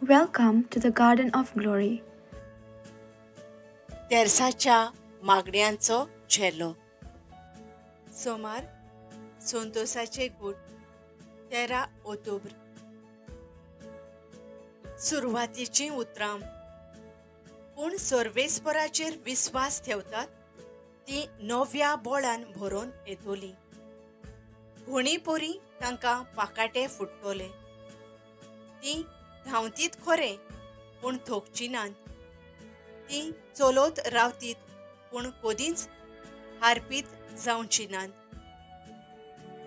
Welcome to the Garden of Glory. तेर्साच्या मागण्यांचो झेलो. सोमार, संतोसाचे गूट, 13 ऑक्टोबर. सुरवातीचीं उतरां. पूण सर्वेस्पराचेर विस्वास ठेवतात ती नव्या बोळान भरून येतली. घोणी पोरी तांकां पाकाटे फुट्टले. ती धांवतीत खरें, पूण थोकची नात. ती चलोत रावतीत, पूण कदींच हारपीत जावची नात.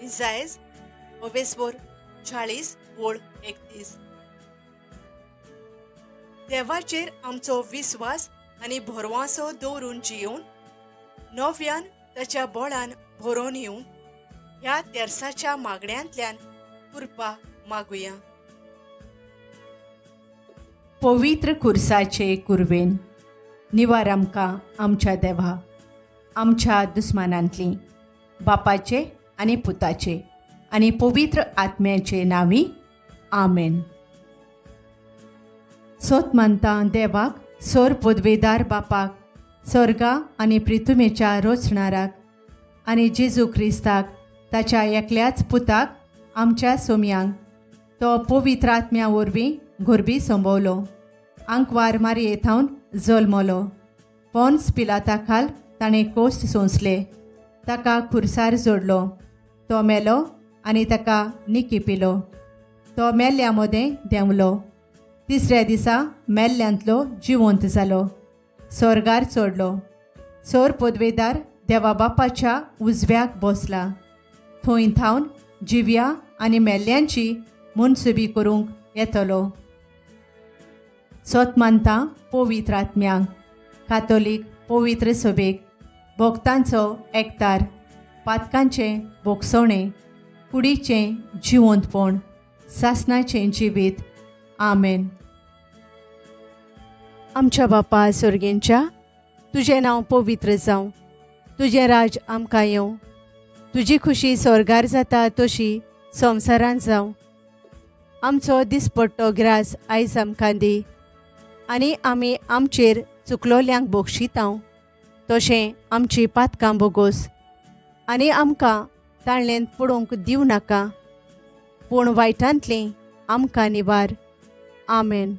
इजायज ओवेस्पोर 40:31. देवाचेर आमचो विस्वास आनी भरवासो दवरून जियोवन नव्यान ताच्या बोळान भरोवन येवन ह्या तेर्साच्या मागण्यांतल्यान कृपा मागुया. पवित्र खुर्साचे कुर्वेन निवार आमकां आमच्या देवा, आमच्या दुस्मानांतली, बापाचे आनी पुताचे आनी पवित्र आत्म्याचे नांवी, आमेन. सोत मानता देवाक, सोर पदवेदार बापाक, स्वर्गा आनी प्रितुमेच्या रोचणाराक आनी जेजू क्रिस्ताक, ताच्या एकल्याच पुताक, आमच्या सोम्यांक, तो पवित्र आत्म्या वरवीं गोरबी संभवलो, आंकवार मारये थावन जल्मलो, पोन्स पिलाता खाल ताणें कोश्ट सोंसले, ताका खुर्सार जोडलो, तो मेलो आनी ताका निकी पिलो, तो मेल्ल्या मदें देंवलो, तिसऱ्या दिसा मेल्ल्यांतलो जिवंत जालो, स्वर्गार चडलो, सोर पदवेदार देवा बापाच्या उजव्याक बसला, थंय थावन जिव्या आनी मेल्ल्यांची मनसुबी करूंक येतलो. सोत मानता पवित्र आत्म्यांक, कातोलीक पवित्र सभेक, भोक्तांचो एकतार, पातकांचें भोगसणें, कुडीचें जिवंतपण, सासणाचें जिवीत, आमेन. आमच्या बापा सर्गेंच्या, तुजें नांव पवित्र जावं, तुजें राज आमकां येवं, तुजी खुशी स्वर्गार जाता तशी संवसारांत जावं. आमचो दिसपट्टो ग्रास आयज आमकां दी, आनी आमी आमचेर चुकलोल्यांक बोगशितांव तशें आमची पातकां बोगोस, आनी आमकां ताळ्ळेंत पडोवंक दिवं नाका, पूण वायटांतलीं आमकां निवार, आमेन.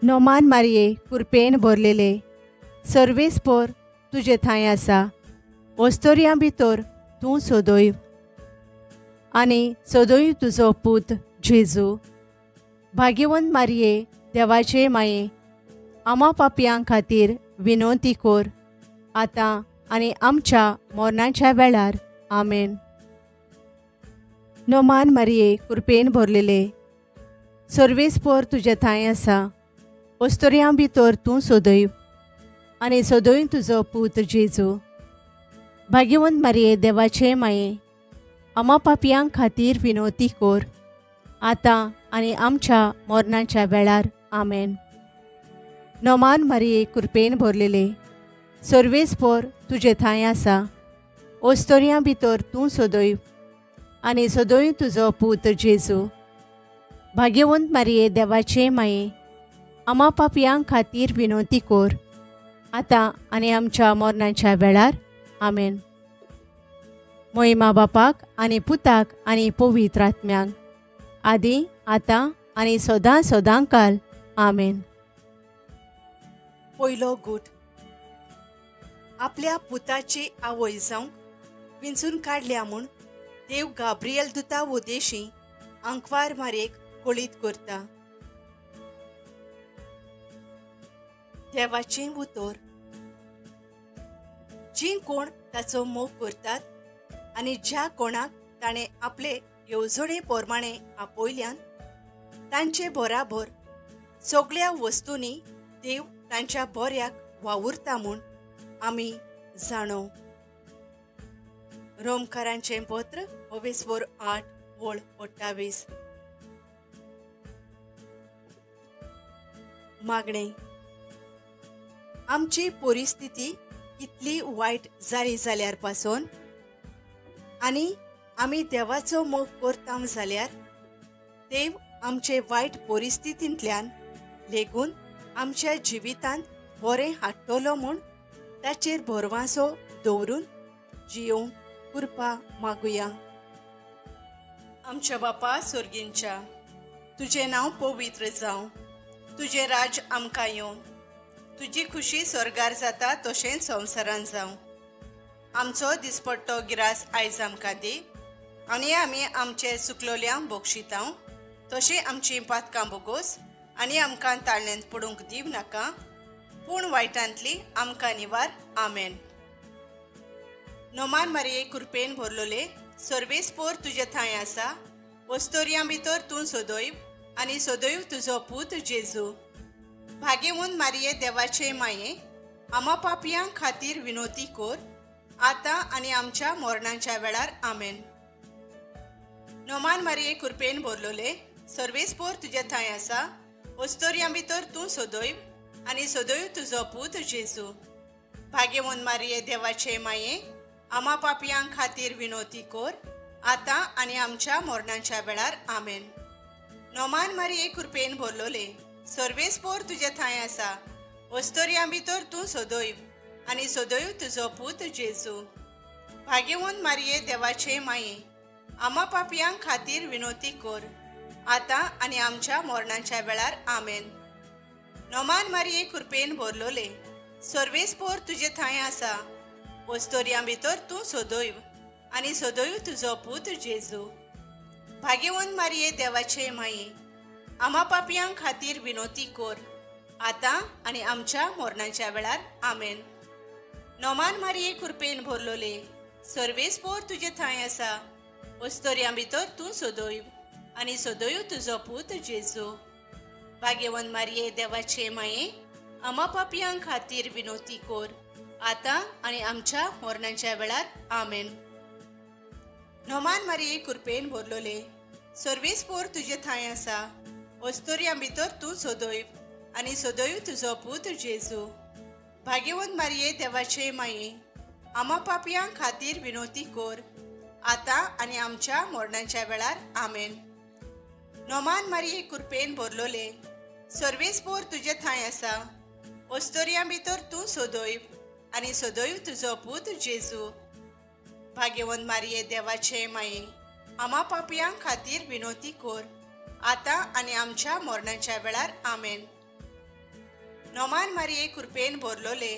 नोमान मारये कुरपेन भरलेले, सर्वेस्पोर तुजे थंय आसा, वस्तोर्यां भितर तूं सोदोय आनी सोदोय तुजो पूत जेजू. भाग्यवंत मारये देवाचे माये, आमा पापयां खातीर विनवती कोर, आतां आनी आमच्या मरणाच्या वेळार, आमेन. नोमान मारये कुरपेन भरलेले, सर्वेस्पोर तुजे थंय आसा, वस्तोर्यां भितर तूं सोदय आनी सोदय तुजो पूत जेजू. भाग्यवंत मारये देवाचे माये, आमा पापयां खातीर विनवती कोर, आतां आनी आमच्या मरणाच्या वेळार, आमेन. नोमान मारये कुरपेन भरलेले, सर्वेस्पोर तुजे थंय आसा, वस्तोर्यां भितर तूं सोदय आनी सोदय तुजो पूत जेजू. भाग्यवंत मारये देवाचे माये, आमा पापयां खातीर विनवती कोर, आतां आनी आमच्या मरणाच्या वेळार, आमेन. मोहिमा बापाक आनी पुताक आनी पवित्र आत्म्यांक, आदी आतां आनी सदां सदां काल, आमेन. पयलो गूट. आपल्या पुताची आवय जावंक विंचून काडल्या म्हूण देव गाब्रियल दुता उदेशी आंकवार मारयेक कळीत करता. देवाचें उतर. जीं कोण ताचो मोग करतात आनी ज्या कोणाक ताणें आपले येवजणे प्रमाणे आपयल्यान तांचे बराबर सगळ्या वस्तूंनी देव तांच्या बऱ्याक वावुरता म्हूण आमी जाणो. रोमकारांचें पत्र 8:28. मागणें. आमची परिस्थिती कितली वायट जाली जाल्यार पासून आनी आमी देवाचो मोग करता जाल्यार देव आमचे वायट परिस्थितींतल्यान लेगून आमच्या जिवितांत बरें हाडटलो म्हूण ताचेर भरवासो दवरून जियोवंक कृपा मागुया. आमच्या बापा सोर्गींच्या, तुजें नांव पवित्र जावं, तुजें राज आमकां येवं, तुजी खुशी स्वर्गार जाता तशेंच संवसारान जावं. आमचो दिसपट्टो गिरास आयज आमकां दी आनी आमी आमचे सुकलोल्यांक बक्षितांव तशें आमचीं पातकां बोगोस आनी आमकां ताळण्यांत पडूंक दिव नाका, पूण वायटांतली आमकां निवार. आमेन. नोमान मारये कृपेन भरलोले, सर्वेस्पोर तुजे थंय आसा, वस्तोरयां भितर तूं सदैव आनी सदैव तुजो पूत जेजू. भागेवून मारये देवाचे माये, आमा पापयां खातीर विनोती कोर, आतां आनी आमच्या मरणाच्या वेळार. आमेन. नोमान मारये कृपेन भरलोले, सर्वेस्पोर तुजे थंय आसा, वस्तोरयां भितर तूं सदैव आनी सदैव तुजो पूत जेजू. भागेवून मारये देवाचे माये, आमा पापयां खातीर विनोती कोर, आतां आनी आमच्या मरणाच्या वेळार. आमेन. नोमान मारये कृपेन भरलोले, सर्वेस्पोर तुजे थंय आसा, वस्तोरयां भितर तूं सदैव आनी सदैव तुजो पूत जेजू. भागेवून मारये देवाचे माये, आमा पापयां खातीर विनोती कोर, आतां आनी आमच्या मरणाच्या वेळार. आमेन. नोमान मारये कृपेन भरलोले, सर्वेस्पोर तुजे थंय आसा, वस्तोरयां भितर तूं सदैव आनी सदैव तुजो पूत जेजू. भागेवून मारये देवाचे माये, आमा पापयां खातीर विनोती कोर, आतां आनी आमच्या मरणाच्या वेळार. आमेन. नोमान मारये कृपेन भरलोले, सर्वेस्पोर तुजे थंय आसा, वस्तोरयां भितर तूं सदैव आनी सदैव तुजो पूत जेजू. भागेवंत मारये देवाचे माये, आमा पापयां खातीर विनोती कोर, आतां आनी आमच्या मरणाच्या वेळार. आमेन. नोमान मारये कृपेन भरलोले, सर्वेस्पोर तुजे थंय आसा, वस्तोरयां भितर तूं सदैव आनी सदैव तुजो पूत जेजू. भागेवंत मारये देवाचे माये, आमा पापयां खातीर विनोती कोर, आतां आनी आमच्या मरणाच्या वेळार. आमेन. नोमान मारये कृपेन भरलोले, सर्वेस्पोर तुजे थंय आसा, वस्तोरयां भितर तूं सदैव आनी सदैव तुजो पूत जेजू. भागेवंत मारये देवाचे माये, आमा पापयां खातीर विनोती कोर, आतां आनी आमच्या मरणाच्या वेळार. आमेन. नोमान मारये कृपेन भरलोले,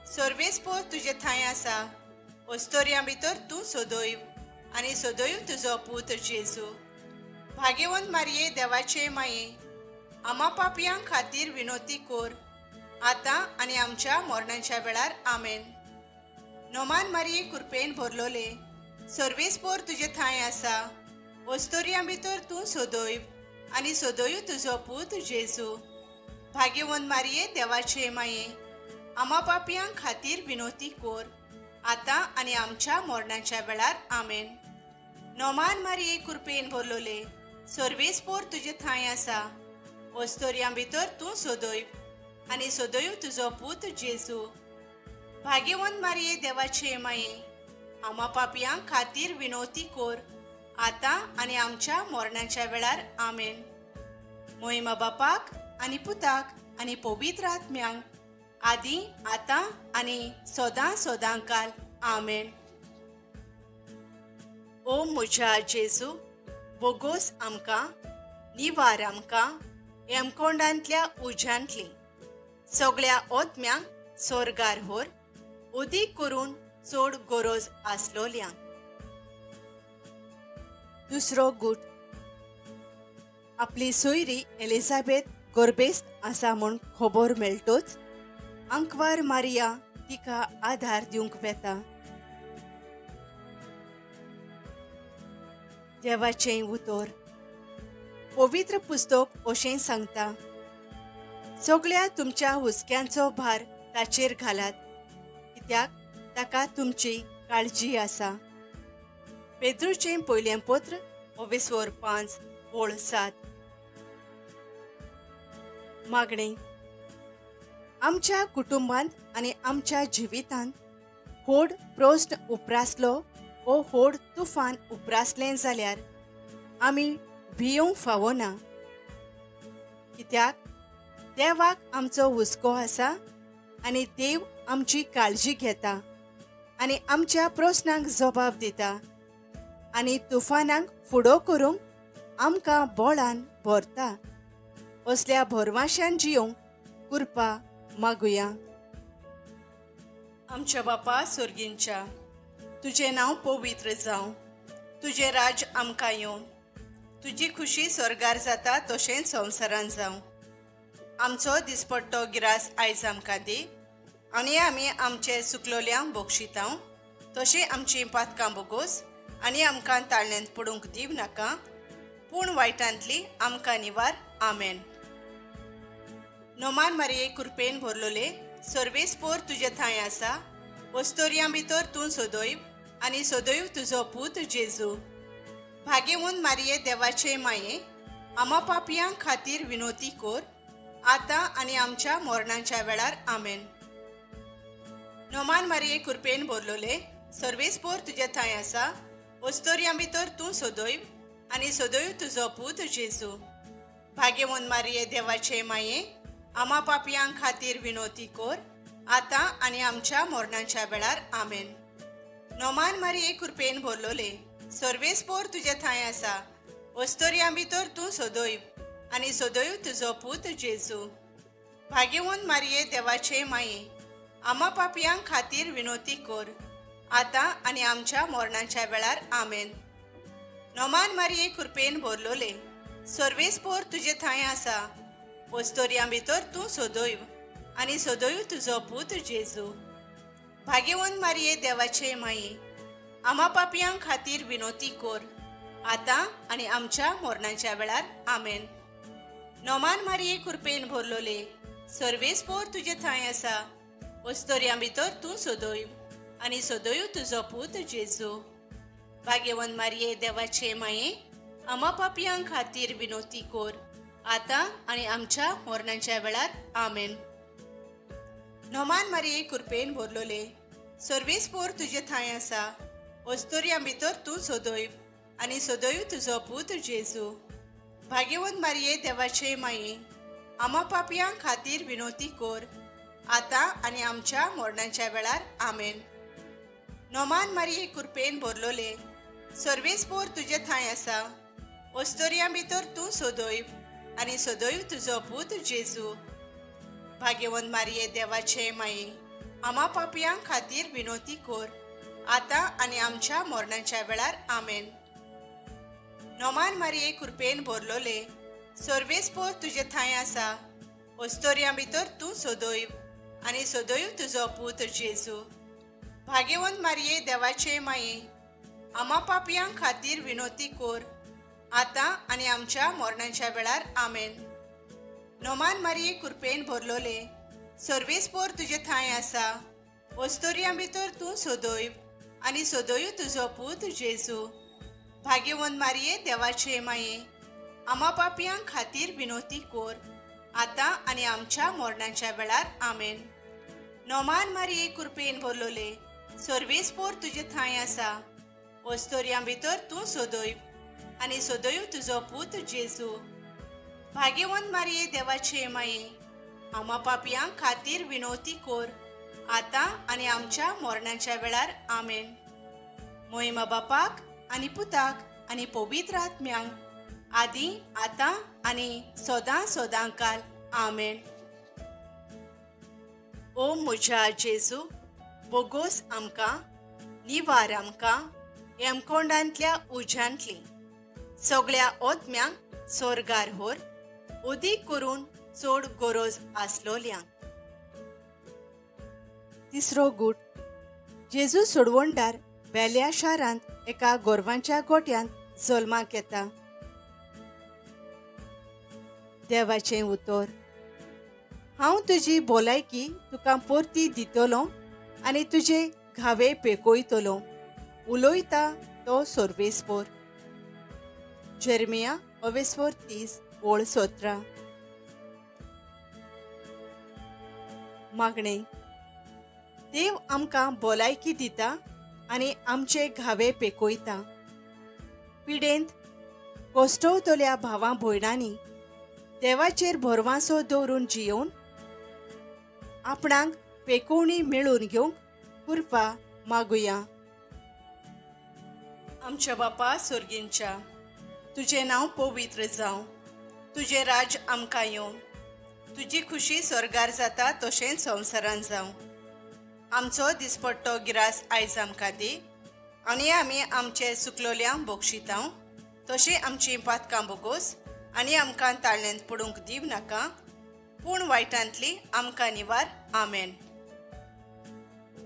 सर्वेस्पोर तुजे थंय आसा, वस्तोरयां भितर तूं सदैव आनी सदैव तुजो पूत जेजू. भागेवंत मारये देवाचे माये, आमा पापयां खातीर विनोती कोर, आतां आनी आमच्या मरणाच्या वेळार. आमेन. नोमान मारये कृपेन भरलोले, सर्वेस्पोर तुजे थंय आसा, वस्तोरयां भितर तूं सदैव आनी सदैव तुजो पूत जेजू. भागेवंत मारये देवाचे माये, आमा पापयां खातीर विनोती कोर, आतां आनी आमच्या मरणाच्या वेळार. आमेन. नोमान मारये कृपेन भरलोले, सर्वेस्पोर तुजे थंय आसा, वस्तोरयां भितर तूं सदैव आनी सदैव तुजो पूत जेजू. भागेवंत मारये देवाचे माये, आमा पापयां खातीर विनोती कोर, आतां आनी आमच्या मरणाच्या वेळार. आमेन. मोहिमा बापाक आनी पुताक आनी पवित्र आत्म्यांक, आदी आतां आनी सदां सदां काल. आमेन. ओ म्हज्या जेजू, बोगोस आमकां, निवार आमकां हेमकोंडांतल्या उज्यांतली, सगळ्या ओत्म्यांक सोर्गार व्हर, अदीक करून चड गरज आसलोल्यांक. दुसरो गूट. आपली सोयरी एलिझाबेथ गोरबेस्त आसा म्हूण खबर मेळटोच आंकवार मारिया तिका आधार दिवंक वेता. देवाचें उतर पवित्र पुस्तक अशें सांगता, सगळ्या तुमच्या हुस्क्यांचो भार ताचेर घालात, कित्याक ताका तुमची काळजी आसा. पेद्रूचें पयलें पत्र ओवेस्वर 5 ओळ 7. मागणें. आमच्या कुटुंबांत आनी आमच्या जिवितांत व्हड प्रस्न उप्रासलो वो व्हड तुफान उप्रासलें जाल्यार आमी भियोंक फावना, कित्याक देवाक आमचो हुस्को आसा आनी देव आमची काळजी घेता आनी आमच्या प्रस्नांक जबाब दिता आनी तुफानांक फुडो करूंक आमकां बळान भरता। असल्या भरवाश्यान जियोंक कृपा मागुया। आमच्या बापा सोर्गींच्या, तुजें नांव पवित्र जावं, तुजें राज्य आमकां येवं, तुजी खुशी स्वर्गार जाता तशेंच संवसारान जावं। आमचो दिसपट्टो गिरास आयज आमकां दी आनी आमी आमचे सुकलोल्यांक बक्षितांव तशें आमचीं पातकां बोगोस आनी आमकां ताळण्यांत पडूंक दिव नाका, पूण वायटांतली आमकां निवार। आमेन। नोमान मारिये कृपेन भरलोले, सर्वेस्पोर तुजे थंय आसा, वस्तोर्यां भितर तूं सदैव आनी सदैव तुजो पूत जेजू। भाग्यवंत मारिये देवाचे माये, आमा पापयां खातीर विनोती कोर, आतां आनी आमच्या मरणाच्या वेळार। आमेन। नोमान मारिये कृपेन भरलोले, सर्वेस्पोर तुजे थंय आसा, वस्तोर्यां भितर तूं सदैव आनी सदैव तुजो पूत जेजू। भाग्यवंत मारिये देवाचे माये, आमा पापयां खातीर विनोती कोर, आतां आनी आमच्या मरणाच्या वेळार। आमेन। नोमान मारिये कृपेन भरलोले, सर्वेस्पोर तुजे थंय आसा, वस्तोर्यां भितर तूं सदैव आनी सदैव तुजो पूत जेजू। भाग्यवंत मारिये देवाचे माये, आमा पापयां खातीर विनोती कोर, आतां आनी आमच्या मरणाच्या वेळार। आमेन। नोमान मारिये कृपेन भरलोले, सर्वेस्पोर तुजे थंय आसा, वस्तोर्यां भितर तूं सदैव आनी सदैव तुजो पूत जेजू। भाग्यवंत मारिये देवाचे माये, आमा पापयां खातीर विनोती कोर, आतां आनी आमच्या मरणाच्या वेळार। आमेन। नोमान मारिये कृपेन भरलोले, सर्वेस्पोर तुजे थंय आसा, वस्तोर्यां भितर तूं सदैव आनी सदैव तुजो पूत जेजू। भाग्यवंत मारिये देवाचे माये, आमा पापयां खातीर विनोती कोर, आतां आनी आमच्या मरणाच्या वेळार। आमेन। नोमान मारिये कृपेन भरलोले, सर्वेस्पोर तुजे थंय आसा, वस्तोर्यां भितर तूं सदैव आनी सदैव तुजो पूत जेजू। भाग्यवंत मारिये देवाचे माये, आमा पापयां खातीर विनोती कोर, आतां आनी आमच्या मरणाच्या वेळार। आमेन। नोमान मारिये कृपेन भरलोले, सर्वेस्पोर तुजे थंय आसा, वस्तोर्यां भितर तूं सदैव आनी सदैव तुजो पूत जेजू। भाग्यवंत मारिये देवाचे माये, आमा पापयां खातीर विनोती कोर, आतां आनी आमच्या मरणाच्या वेळार। आमेन। नोमान मारिये कृपेन भरलोले, सर्वेस्पोर तुजे थंय आसा, वस्तोर्यां भितर तूं सदैव आनी सदैव तुजो पूत जेजू। भाग्यवंत मारिये देवाचे माये, आमा पापयां खातीर विनोती कोर, आतां आनी आमच्या मरणाच्या वेळार। आमेन। नोमान मारिये कृपेन भरलोले, सर्वेस्पोर तुजे थंय आसा, वस्तोर्यां भितर तूं सदैव आनी सदैव तुजो पूत जेजू। भाग्यवंत मारिये देवाचे माये, आमा पापयां खातीर विनोती कोर, आतां आनी आमच्या मरणाच्या वेळार। आमेन। नोमान मारिये कृपेन भरलोले, सर्वेस्पोर तुजे थंय आसा, वस्तोर्यां भितर तूं सदैव आनी सदैव तुजो पूत जेजू। भाग्यवंत मारिये देवाचे माये, आमा पापयां खातीर विनोती कोर, आतां आनी आमच्या मरणाच्या वेळार। आमेन। मोहिमा बापाक आनी पुताक आनी पवित्र आत्म्यांक, आदी आतां आनी सदां सदां काल। आमेन। ओ म्हज्या जेजू, बोगोस आमकां, निवार आमकां हेमकोंडांतल्या उज्यांतली सगळ्या ओतम्यांक सोर्गार होर, अदीक करून चड गरज आसलोल्यांक। तिसरो गूट। जेजू सोडवणदार बेल्या शारांत एका गोरवांच्या गोट्यांत जल्माक येता। देवाचें उतर। हांव तुजी भलायकी तुका परती दितलो आनी तुजे घावे पेकयतलो, उलयता तो सर्वेस्पोर। जेरमिया 29 ओळ 17। मागणें। देव आमकां भलायकी दिता आनी आमचे घावे पेकयता। पिडेंत कोश्टवतल्या भावां भयणांनी देवाचेर भरवांसो दवरून जियोवन आपणाक पेकोवणी मेळून घेवंक कृपा मागुया. आमच्या बापा सोर्गींच्या, तुजें नांव पवित्र जावं, तुजें राज आमकां येवं, तुजी खुशी स्वर्गार जाता तशेंच संवसारान जावं. आमचो दिसपट्टो गिरास आयज आमकां दी आनी आमी आमचे सुकलोल्यांक बक्षितांव तशें आमचीं पातकां बोगोस आनी आमकां ताळ्यांत पडूंक दिव नाका, पूण वायटांतली आमकां निवार. आमेन.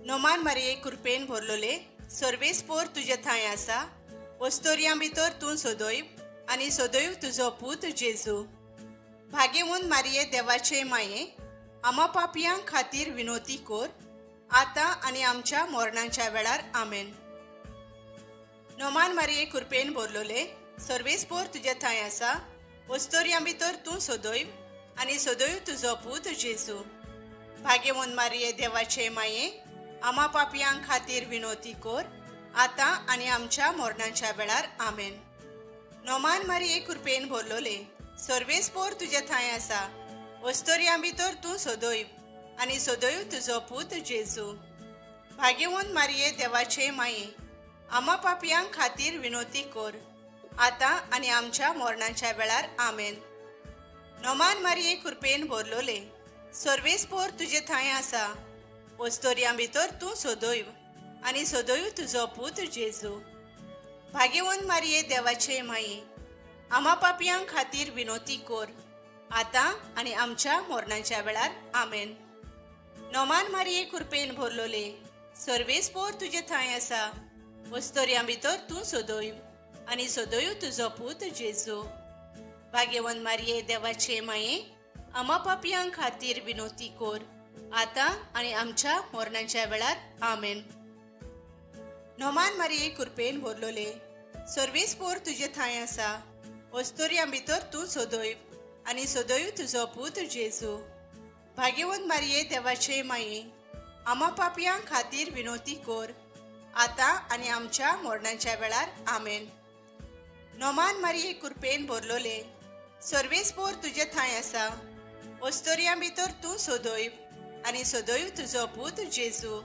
नोमान मारये कृपेन भरलोले, सर्वेस्पोर तुजे थंय आसा, वस्तोर्यां भितर तूं सदैव आनी सदैव तुजो पूत जेजू. भाग्यवंत मारये देवाचे माये, आमा पापयां खातीर विनोती कोर, आतां आनी आमच्या मरणाच्या वेळार. आमेन. नोमान मारये कृपेन भरलोले, सर्वेस्पोर तुजे थंय आसा, वस्तोर्यां भितर तूं सदैव आनी सदैव तुजो पूत जेजू. भाग्यवंत मारये देवाचे माये, आमा पापयां खातीर विनोती कोर, आतां आनी आमच्या मरणाच्या वेळार. आमेन. नोमान मारये कृपेन भरलोले, सर्वेस्पोर तुजे थंय आसा, वस्तोर्यां भितर तूं सदैव आनी सदैव तुजो पूत जेजू. भाग्यवंत मारये देवाचे माये, आमा पापयां खातीर विनोती कोर, आतां आनी आमच्या मरणाच्या वेळार. आमेन. नोमान मारये कृपेन भरलोले, सर्वेस्पोर तुजे थंय आसा, वस्तोर्यां भितर तूं सदैव आनी सदैव तुजो पूत जेजू. भाग्यवंत मारये देवाचे माये, आमा पापयां खातीर विनोती कोर, आतां आनी आमच्या मरणाच्या वेळार. आमेन. नोमान मारये कृपेन भरलोले, सर्वेस्पोर तुजे थंय आसा, वस्तोर्यां भितर तूं सदैव आनी सदैव तुजो पूत जेजू. भाग्यवंत मारये देवाचे माये, आमा पापयां खातीर विनोती कोर, आतां आनी आमच्या मरणाच्या वेळार. आमेन. नोमान मारये कृपेन भरलोले, सर्वेस्पोर तुजे थंय आसा, वस्तोर्यां भितर तूं सदैव आनी सदैव तुजो पूत जेजू. भाग्यवंत मारये देवाचे माये, आमा पापयां खातीर विनोती कोर, आतां आनी आमच्या मरणाच्या वेळार. आमेन. नोमान मारये कृपेन भरलोले, सर्वेस्पोर तुजे थंय आसा, वस्तोर्यां भितर तूं सदैव आनी सदैव तुजो पूत जेजू.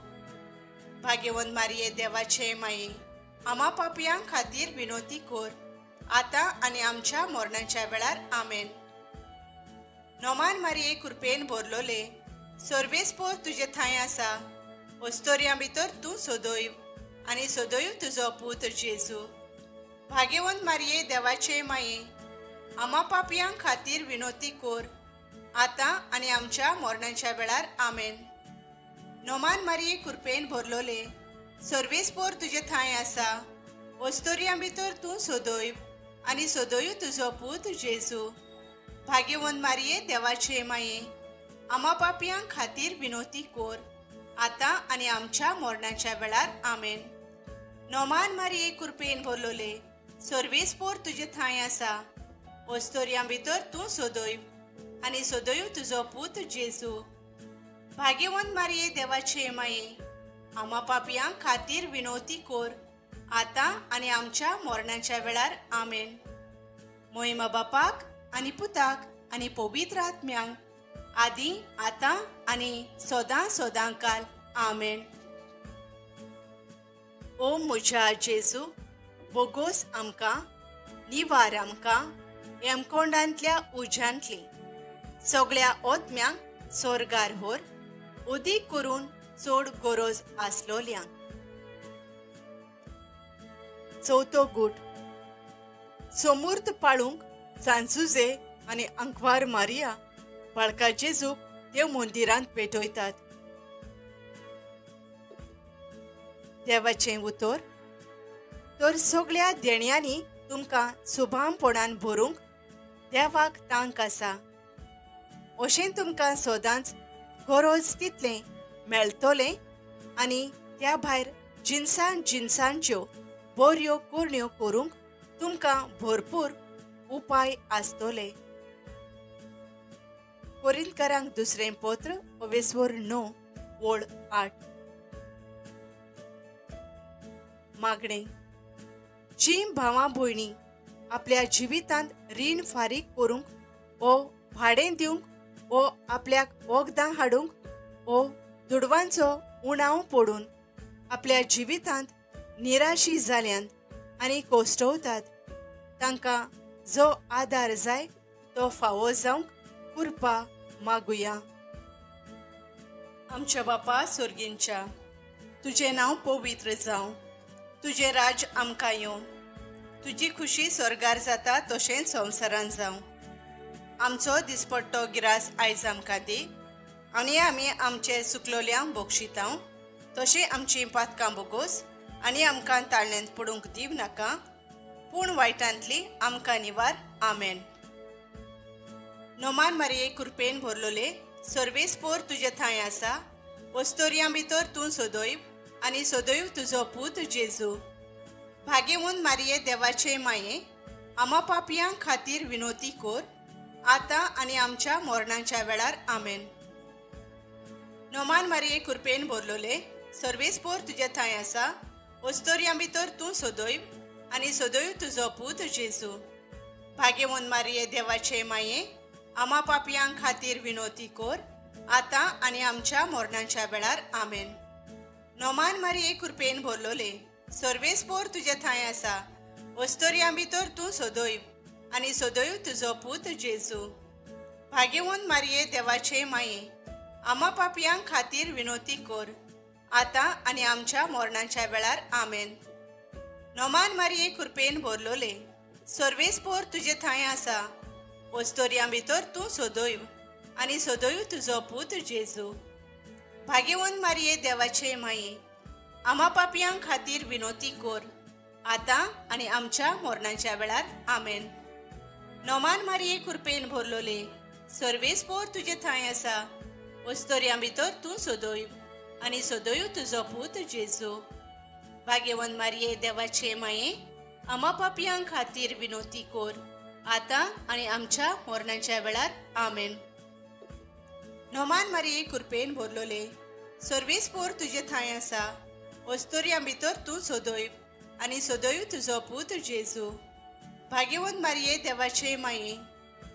भाग्यवंत मारये देवाचे माये, आमा पापयां खातीर विनोती कोर, आतां आनी आमच्या मरणाच्या वेळार. आमेन. नोमान मारये कृपेन भरलोले, सर्वेस्पोर तुजे थंय आसा, वस्तोर्यां भितर तूं सदैव आनी सदैव तुजो पूत जेजू. भाग्यवंत मारये देवाचे माये, आमा पापयां खातीर विनोती कोर, आतां आनी आमच्या मरणाच्या वेळार. आमेन. नोमान मारये कृपेन भरलोले, सर्वेस्पोर तुजे थंय आसा, वस्तोर्यां भितर तूं सदैव आनी सदैव तुजो पूत जेजू. भाग्यवंत मारये देवाचे माये, आमा पापयां खातीर विनोती कोर, आतां आनी आमच्या मरणाच्या वेळार. आमेन. नोमान मारये कृपेन भरलोले, सर्वेस्पोर तुजे थंय आसा, वस्तोर्यां भितर तूं सदैव आनी सदैव तुजो पूत जेजू. भाग्यवंत मारये देवाचे माये, आमा पापयां खातीर विनोती कोर, आतां आनी आमच्या मरणाच्या वेळार. आमेन. मोहिमा बापाक आनी पुताक आनी पवित्र आत्म्यांक, आदी आतां आनी सदां सदां काल. आमेन. ओ म्हज्या जेजू, बोगोस आमकां, निवार आमकां यमकोंडांतल्या उज्यांतली सगळ्या ओत्म्यांक सोर्गार होर, उदीक करून चड गरज आसलोल्यांक. चवथो गूट. सोमूर्त पाळूंक सांजुजे आनी अंकवार मारिया बाळका जेजूक देव मंदिरांत पेटयतात. देवाचें उतर तर सगळ्या देण्यांनी तुमकां सुभामपणान भरूंक देवाक तांक आसा, अशें तुमकां सदांच गरज तितलें मेळटलें आनी त्या भायर जिनसान जिनसांच्यो बऱ्यो करण्यो करूंक तुमकां भरपूर उपाय आसतले. कोरिंतकारांक दुसरें पत्र अवेस्वर 9 ओळ 8. मागणें. जी भावां भयणी आपल्या जिवितांत रीण फारीक करूंक वो भाडें दिवंक वो आपल्याक वखदां हाडूंक वो दुडवांचो उणाव पडून आपल्या जिवितांत निराशी जाल्यान आनी कोश्टवतात तांकां जो आदार जाय तो फावो जावंक कृपा मागुया। आमच्या बापा सोर्गींच्या, तुजें नांव पवित्र जावं, तुजें राज्य आमकां येवं, तुजी खुशी स्वर्गार जाता तशेंच संवसारान जावं। आमचो दिसपट्टो गिरास आयज आमकां दी आनी आमी आमचे सुकलोल्यांक बक्षितांव तशें आमचीं पातकां बोगोस आनी आमकां ताळण्यांत पडूंक दिव नाका, पूण वायटांतली आमकां निवार। आमेन। नोमान मारये कृपेन भरलोले, सर्वेस्पोर तुजे थंय आसा, वस्तोर्यां भितर तूं सदैव आनी सदैव तुजो पूत जेजू। भाग्यवंत मारये देवाचे माये, आमा पापयां खातीर विनोती कोर आतां आनी आमच्या मरणाच्या वेळार। आमेन। नोमान मारये कृपेन भरलोले, सर्वेस्पोर तुजे थंय आसा, वस्तोर्यां भितर तूं सदैव आनी सदैव तुजो पूत जेजू। भाग्यवंत मारये देवाचे माये, आमा पापयां खातीर विनोती कोर आतां आनी आमच्या मरणाच्या वेळार। आमेन। नोमान मारये कृपेन भरलोले, सर्वेस्पोर तुजे थंय आसा, वस्तोर्यां भितर तूं सदैव आनी सदैव तुजो पूत जेजू। भाग्यवंत मारये देवाचे माये, आमा पापयां खातीर विनोती कोर आतां आनी आमच्या मरणाच्या वेळार। आमेन। नोमान मारये कृपेन भरलोले, सर्वेस्पोर तुजे थंय आसा, वस्तोर्यां भितर तूं सदैव आनी सदैव तुजो पूत जेजू। भाग्यवंत मारये देवाचे माये, आमा पापयां खातीर विनोती कोर आतां आनी आमच्या मरणाच्या वेळार। आमेन। नोमान मारये कृपेन भरलोले, सर्वेस्पोर तुजे थंय आसा, वस्तोर्यां भितर तूं सदैव आनी सदैव तुजो पूत जेजू। भाग्यवंत मारये देवाचे माये, आमा पापयां खातीर विनोती कोर आतां आनी आमच्या मरणाच्या वेळार। आमेन। नोमान मारये कृपेन भरलोले, सर्वेस्पोर तुजे थंय आसा, वस्तोर्यां भितर तूं सदैव आनी सदैव तुजो पूत जेजू। भाग्यवंत मारये देवाचे माये,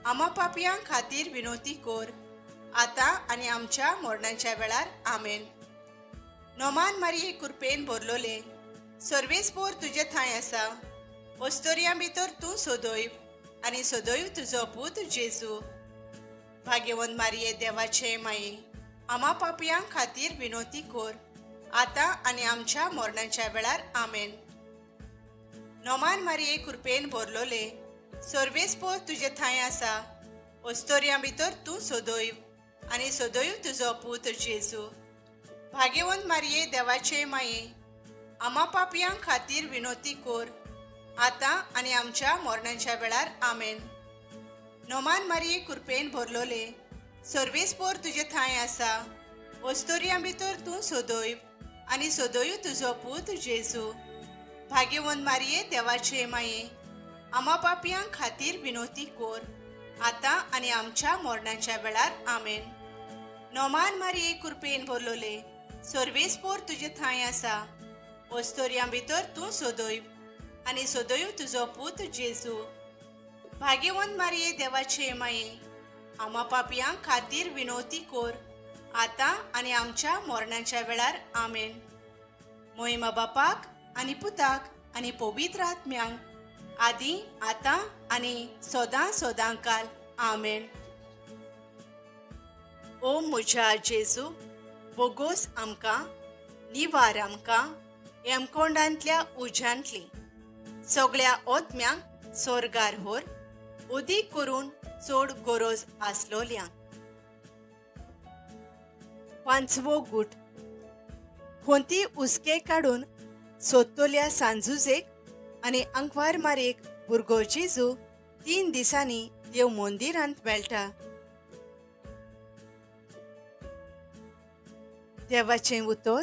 आमा पापयां खातीर विनोती कोर आतां आनी आमच्या मरणाच्या वेळार। आमेन। नोमान मारये कृपेन भरलोले, सर्वेस्पोर तुजे थंय आसा, वस्तोर्यां भितर तूं सदैव आनी सदैव तुजो पूत जेजू। भाग्यवंत मारये देवाचे माये, आमा पापयां खातीर विनोती कोर आतां आनी आमच्या मरणाच्या वेळार। आमेन। नोमान मारये कृपेन भरलोले, सर्वेस्पोर तुजे थंय आसा, वस्तोर्यां भितर तूं सदैव आनी सदैव तुजो पूत जेजू। भाग्यवंत मारये देवाचे माये, आमा पापयां खातीर विनोती कोर आतां आनी आमच्या मरणाच्या वेळार। आमेन। नोमान मारये कृपेन भरलोले, सर्वेस्पोर तुजे थंय आसा, वस्तोर्यां भितर तूं सदैव आनी सदैव तुजो पूत जेजू। भाग्यवंत मारये देवाचे माये, आमा पापयां खातीर विनोती कोर आतां आनी आमच्या मरणाच्या वेळार। आमेन। नोमान मारये कृपेन भरलोले, सर्वेस्पोर तुजे थंय आसा, वस्तोर्यां भितर तूं सदैव आनी सदैव तुजो पूत जेजू। भाग्यवंत मारये देवाचे माये, आमा पापयां खातीर विनोती कोर आतां आनी आमच्या मरणाच्या वेळार। आमेन। मोहिमा बापाक आनी पुताक आनी पवित्र आत्म्यांक, आदी आतां आनी सदां सदां काल। आमेन। ओ म्हज्या जेजू, बोगोस आमकां, निवार आमकां हेमकोंडांतल्या उज्यांतली सगळ्या ओत्म्यांक सोर्गार होर उदीक करून चड गरज आसलोल्यांक। पांचवो गूट। खोंती उसके काडून सोदतल्या सांजुजेक आनी आंकवार मारयेक भुरगो जेजू 3 दिसांनी देव मंदिरांत मेळटा। देवाचें उतर।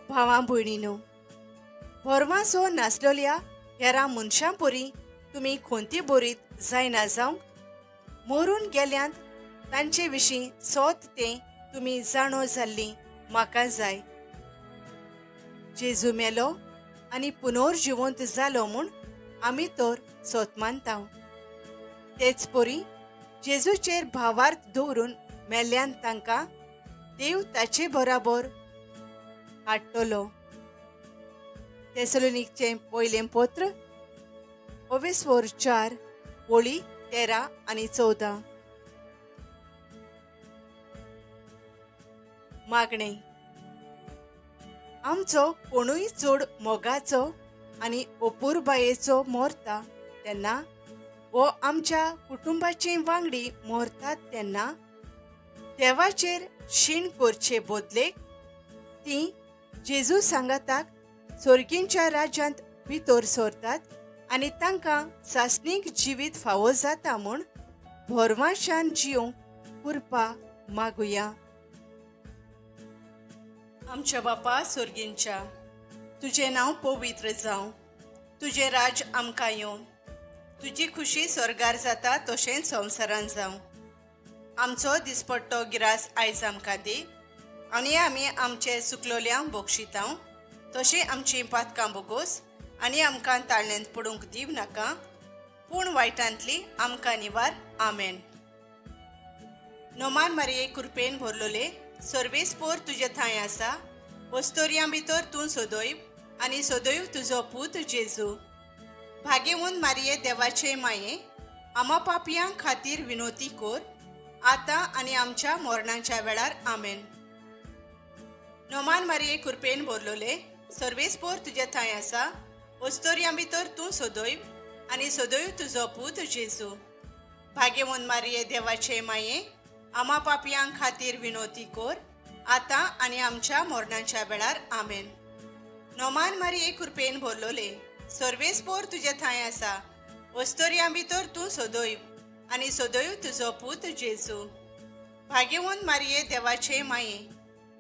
भावां भयणीनो, भरवासो नासलोल्या हेरां मनशां परी तुमी खोंती बरीत जायना जावंक मरून गेल्यांत तांचे विशीं सोद तें तुमी जाणो जाल्लीं म्हाका जाय। जेजू मेलो आनी पुनर्जिवंत जालो म्हूण आमी तर सोत मानता. तेच परी जेजूचेर भावार्थ दवरून मेल्ल्यान तांकां देव ताचे बराबर हाडटलो. तेसलोनीकचें पयलें पत्र 4 वळी 13 आनी 14. मागणें. आमचो कोणूय चड मोगाचो आनी अपुरबायेचो मरता तेन्ना वो आमच्या कुटुंबाची वांगडी मरतात तेन्ना देवाचेर शीण करचे बदलेक ती जेजू सांगाताक सोर्गींच्या राज्यांत भितर सरतात आनी तांकां सासणीक जिवीत फावो जाता म्हूण भरवाशान जिवंक कृपा मागुया. आमच्या बापा सोर्गींच्या, तुजें नांव पवित्र जावं, तुजें राज आमकां येवं, तुजी खुशी स्वर्गार जाता तशेंच संवसारान जावं. आमचो दिसपट्टो गिरास आयज आमकां दी आनी आमी आमचे सुकलोल्यांक बक्षितां तशें आमचीं पातकां बोगोस आनी आमकां ताळण्यांत पडूंक दिव नाका, पूण वायटांतली आमकां निवार. आमेन. नोमान मारये कृपेन भरलोले, सर्वेस्पोर तुजे थंय आसा, वस्तोरयां भितर तूं सदैव आनी सदैव तुजो पूत जेजू. भागेवून मारये देवाचे माये, आमा पापयां खातीर विनोती कोर, आतां आनी आमच्या मरणाच्या वेळार. आमेन. नोमान मारये कृपेन भरलोले, सर्वेस्पोर तुजे थंय आसा, वस्तोरयां भितर तूं सदैव आनी सदैव तुजो पूत जेजू. भागेवून मारये देवाचे माये, आमा पापयां खातीर विनोती कोर, आतां आनी आमच्या मरणाच्या वेळार. आमेन. नोमान मारये कृपेन भरलोले, सर्वेस्पोर तुजे थंय आसा, वस्तोरयां भितर तूं सदैव आनी सदैव तुजो पूत जेजू. भागेवून मारये देवाचे माये,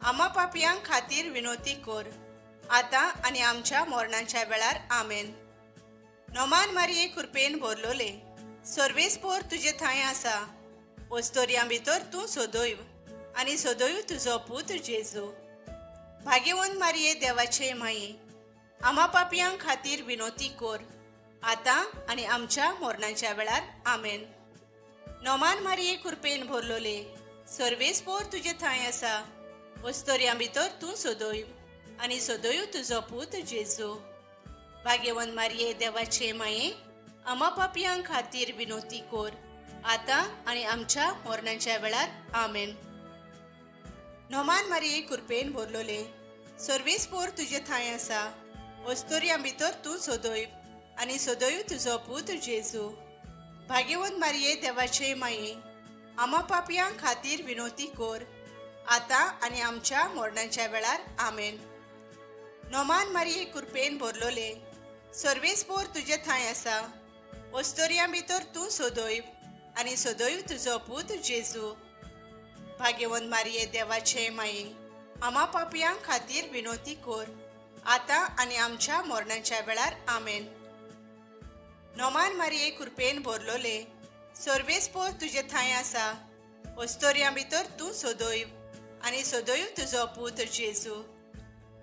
आमा पापयां खातीर विनोती कोर, आतां आनी आमच्या मरणाच्या वेळार. आमेन. नोमान मारये कृपेन भरलोले, सर्वेस्पोर तुजे थंय आसा, वस्तोरयां भितर तूं सदैव आनी सदैव तुजो पूत जेजू. भागेवून मारये देवाचे माये, आमा पापयां खातीर विनोती कोर, आतां आनी आमच्या मरणाच्या वेळार. आमेन. नोमान मारये कृपेन भरलोले, सर्वेस्पोर तुजे थंय आसा, वस्तोरयां भितर तूं सदैव आनी सदैव तुजो पूत जेजू. भागेवंत मारये देवाचे माये, आमा पापयां खातीर विनोती कोर, आतां आनी आमच्या मरणाच्या वेळार. आमेन. नोमान मारये कृपेन भरलोले, सर्वेस्पोर तुजे थंय आसा, वस्तोरयां भितर तूं सदैव आनी सदैव तुजो पूत जेजू. भागेवंत मारये देवाचे माये, आमा पापयां खातीर विनोती कोर, आतां आनी आमच्या मरणाच्या वेळार. आमेन. नोमान मारये कृपेन भरलोले, सर्वेस्पोर तुजे थंय आसा, वस्तोरयां भितर तूं सदैव आनी सदैव तुजो पूत जेजू. भागेवंत मारये देवाचे माये, आमा पापयां खातीर विनोती कोर, आतां आनी आमच्या मरणाच्या वेळार. आमेन. नोमान मारये कृपेन भरलोले, सर्वेस्पोर तुजे थंय आसा, वस्तोरयां भितर तूं सदैव आनी सदैव तुजो पूत जेजू.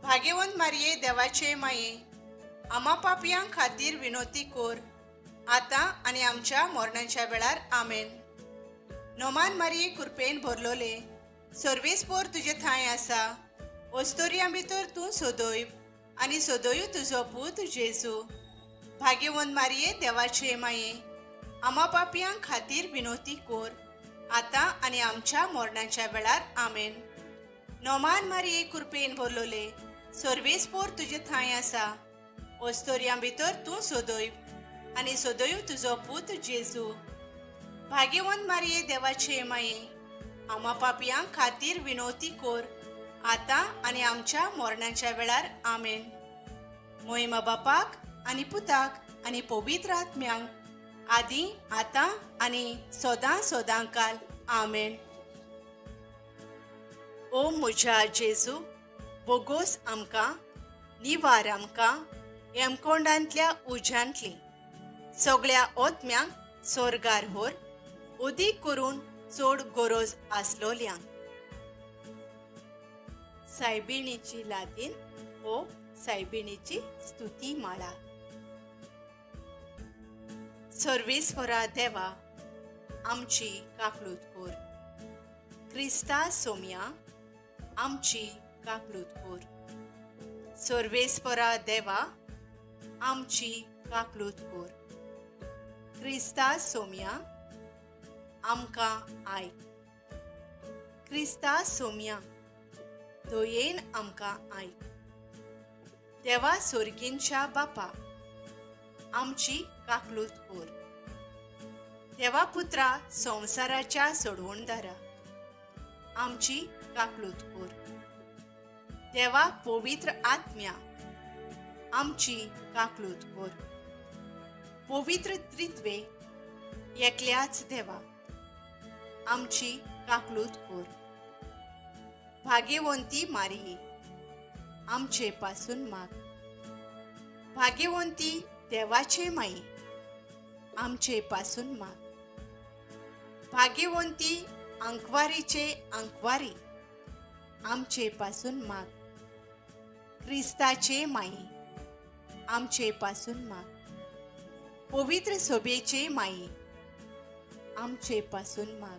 भागेवंत मारये देवाचे माये, आमा पापयां खातीर विनोती कोर, आतां आनी आमच्या मरणाच्या वेळार. आमेन. नोमान मारये कृपेन भरलोले, सर्वेस्पोर तुजे थंय आसा, वस्तोरयां भितर तूं सदैव आनी सदैव तुजो पूत जेजू. भागेवंत मारये देवाचे माये, आमा पापयां खातीर विनोती कोर, आतां आनी आमच्या मरणाच्या वेळार. आमेन. नोमान मारये कृपेन भरलोले, सर्वेस्पोर तुजे थंय आसा, वस्तोरयां भितर तूं सदैव आनी सदैव तुजो पूत जेजू. भागेवंत मारये देवाचे माये, आमा पापयां खातीर विनोती कोर, आतां आनी आमच्या मरणाच्या वेळार. आमेन. मोहिमा बापाक आनी पुताक आनी पवित्र आत्म्यांक, आदी आतां आनी सदां सदां काल. आमेन. ओ म्हज्या जेजू, बोगोस आमकां, निवार आमकां हेमकोंडांतल्या उज्यांतली, सगळ्या ओत्म्यांक सोर्गार होर, उदीक करून चड गरज आसलोल्यांक. सायबिणीची लादीन हो सायबिणीची स्तुती माळा. सर्वेस्परा देवा आमची काकलूत कोर. क्रिस्ता सोम्या आमची काकलूत कोर. सर्वेस्परा देवा आमची काकलूत कोर. क्रिस्ता सोम्या आमकां आयक. क्रिस्ता सोम्या दयेन आमकां आयक. देवा सोर्गींच्या बापा आमची काकलूत कोर. देवा पुत्रा संवसाराच्या सोडवणदारा आमची काकलूत कोर. देवा पवित्र आत्म्या आमची काकलूत कोर. पवित्र त्रित्वे एकल्याच देवा आमची काकलूत कोर. भाग्यवंती मारिये आमचे पासून माग. भाग्यवंती देवाचे माई आमचे पासून माग. भाग्यवंती आंकवारीचे आंकवारी आमचे पासून माग. क्रिस्ताचे माई आमचे पासून माग. पवित्र सोबेचे माई आमचे पासून माग.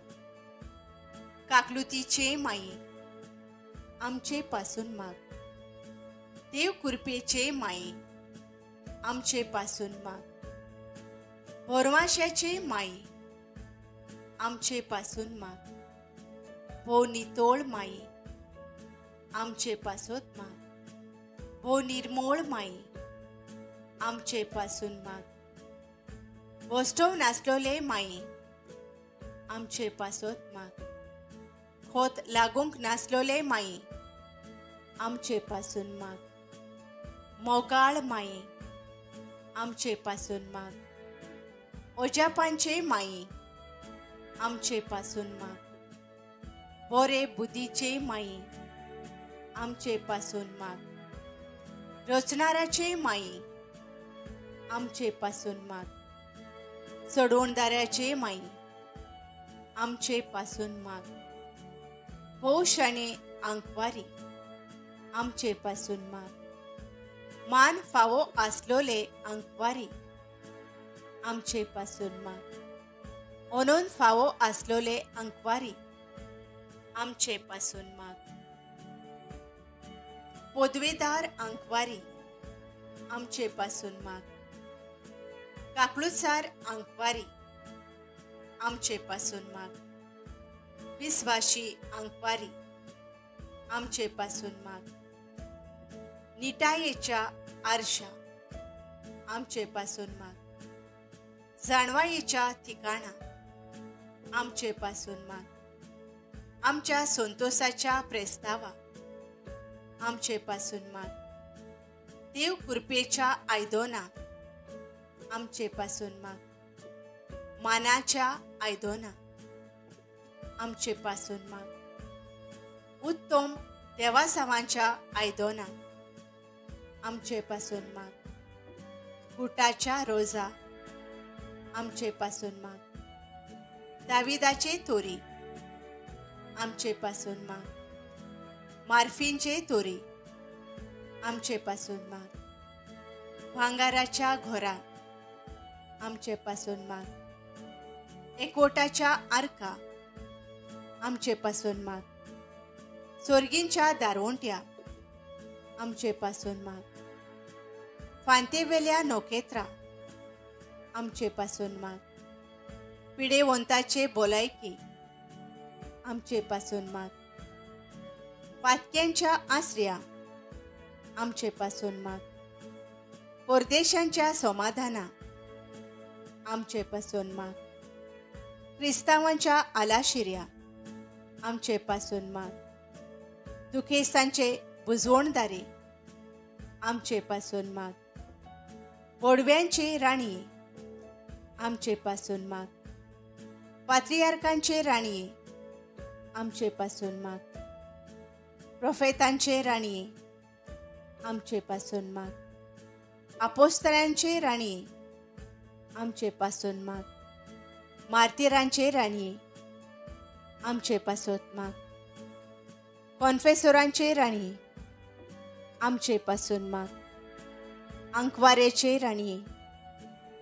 काकलुतीचे माई आमचे पासून माग. देव कृपेचे माई आमचे पासून माग. भोरवाशाचे माई आमचे पासून माग. भो नितोळ माई आमचे पासत माग. भो निर्मोळ माई आमचे पासून माग. भोस्टोव नासलोले माई आमचे पासत माग. खोत लागूंक नासलोले माई आमचे पासून माग. मोगाळ माई आमचे पासून माग. ओजापांचे माई आमचे पासून माग. बोरे बुद्धीचे माई आमचे पासून माग. रचणाराचे माई आमचे पासून माग. सोडवणदाराचे माई आमचे पासून माग. भोवशाणे आंकवारी आमचे पासून माग. मान फावो आसलोले आंकवारी आमचे पासून माग. ओनून फावो आसलोले आंकवारी आमचे पासून माग. पोदवेदार आंकवारी आमचे पासून माग. काकलुसार आंकवारी आमचे पासून माग. विस्वाशी आंकवारी आमचे पासून माग. निटायेच्या आरशा आमचे पासून माग. जाणवायेच्या ठिकाणा आमचे पासून माग. आमच्या संतोषाच्या प्रस्तावा आमचे पासून माग. देव कृपेच्या आयदोना आमचे पासून माग. मानाच्या आयदोना आमचे पासून माग. उत्तम देवासावांच्या आयदोना आमचे पासून माग. गुटाच्या रोजा आमचे पासून माग. दाविदाचे तोरी आमचे पासून माग. मार्फींचे तोरी आमचे पासून माग. भांगाराच्या घोरा आमचे पासून माग. एकवटाच्या आरका आमचे पासून माग. सोर्गींच्या दारवंट्या आमचे पासून माग. फांतेवेल्या नोकेत्रा आमचे पासून माग. पिडेवंताचे बोलायकी आमचे पासून माग. पातक्यांच्या आसऱ्या आमचे पासून माग. परदेशांच्या समाधाना आमचे पासून माग. क्रिस्तावांच्या आलाशिऱ्या आमचे पासून माग. दुखेस्तांचे बुजवणदारे आमचे पासून माग. बोडव्यांचे राणये आमचे पासून माग. पात्रियार्कांचे राणये आमचे पासून माग. प्रोफेतांचे राणये आमचे पासून माग. आपोस्तरांचे राणये आमचे पासून माग. मार्तीरांचे राणये आमचे पासून माग. कॉन्फेसोरांचे राणये आमचे पासून माग. आंकवारेचे राणये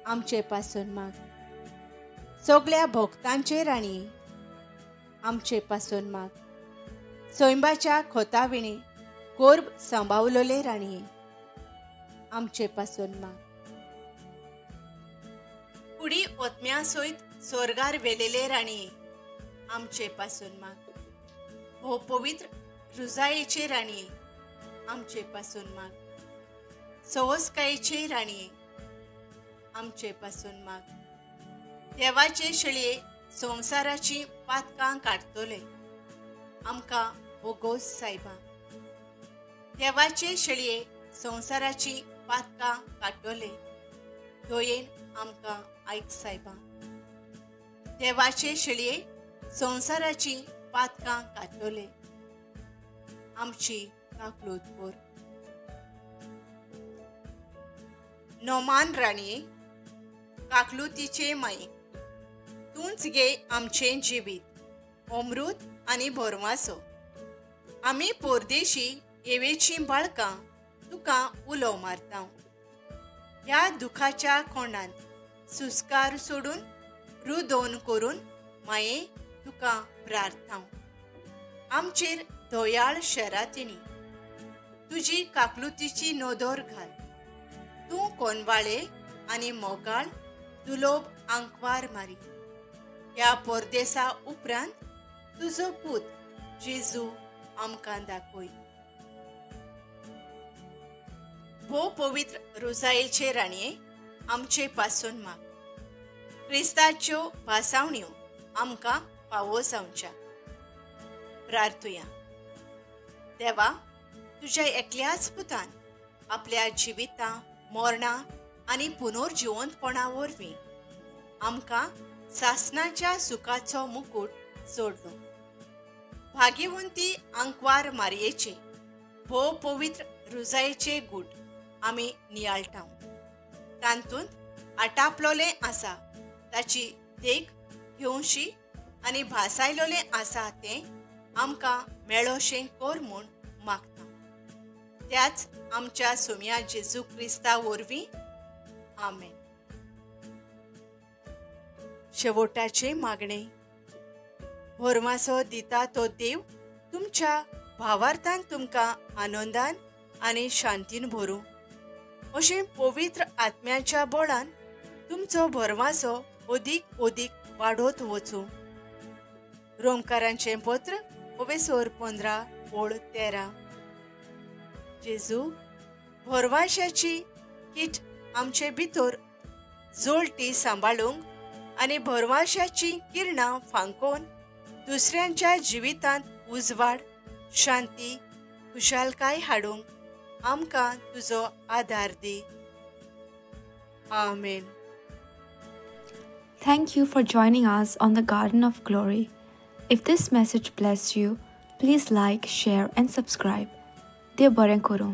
आमचे पासून माग. सगळ्या भोक्तांचे राणये आमचे पासून माग. सैंबाच्या खोताविणे कोर्ब सांबावलोले राणये आमचे पासून माग. कुडी ओतम्या सयत स्वर्गार वेलेले राणये आमचे पासून माग. हो पवित्र रुजायेचे राणये आमचे पासून माग. सवसकायेचे राणये आमचे पासून माग. देवाचे शेळये संवसाराची पातकां काडटले आमकां बोगोस सायबा. देवाचे शेळये संवसाराची पातकां काडटले दयेन आमकां आयक सायबा. देवाचे शेळये संवसाराची पातकां काडटले आमची काकलूत कर. नोमान राणये काकलुतीचे माये तूंच गे आमचें जिवीत अमृत आनी भरवासो. आमी पोरदेशी येवेचीं बाळकां तुका उलो मारता. ह्या दुखाच्या कोणांत सुस्कार सोडून रुदोन करून माये तुका प्रार्थना. आमचेर दयाळ शरातिणी तुजी काकलुतीची नदर घाल. तूं कोनवाळे आनी मोगाळ दुलोब आंकवार मारी. ह्या परदेसा उपरांत तुजो पूत जेजू आमकां दाखय. भोव पवित्र रोजायेचे राणये आमचे पासून माग. क्रिस्ताच्यो भासावण्यो आमकां फावो जावच्या. प्रार्थुया. देवा, तुज्या एकल्याच पुतान आपल्या जिविता मरणां आनी पुनर्जिवंतपणा वरवीं आमकां सासणाच्या सुखाचो मुकूट जोडलो. भाग्यवंती आंकवार मारयेचे भोव पवित्र रुजायेचे गूट आमी नियाळटा. तातूंत आटापलोलें आसा ताची देख घेवशी आनी भासायलोलें आसा तें आमकां मेळोशें कर म्हूण मागता. त्याच आमच्या सोम्या जेजू क्रिस्ता वरवीं आमेन. शेवटाचें मागणें. भरमासो दिता तो देव तुमच्या भावार्थान तुमकां आनंदान आनी शांतीन भरूं. अशें पवित्र आत्म्याच्या बळान तुमचो भरवासो अदीक अदीक वाडत वचूं. रोमकारांचें पत्र ओवेसोर 15 ओळ 13. जेजू, भरवाशाची कीट आमचे भितर जोळटी सांबाळूंक आनी भरवाशाची किरणां फांकोवन दुसऱ्यांच्या जिवितांत उजवाड, शांती, खुशालकाय हाडूंक आमकां तुजो आदार दी. आमेन. Thank you for joining us on the Garden of Glory. If this message blessed you, please like, share and subscribe. Dev बरें करूं.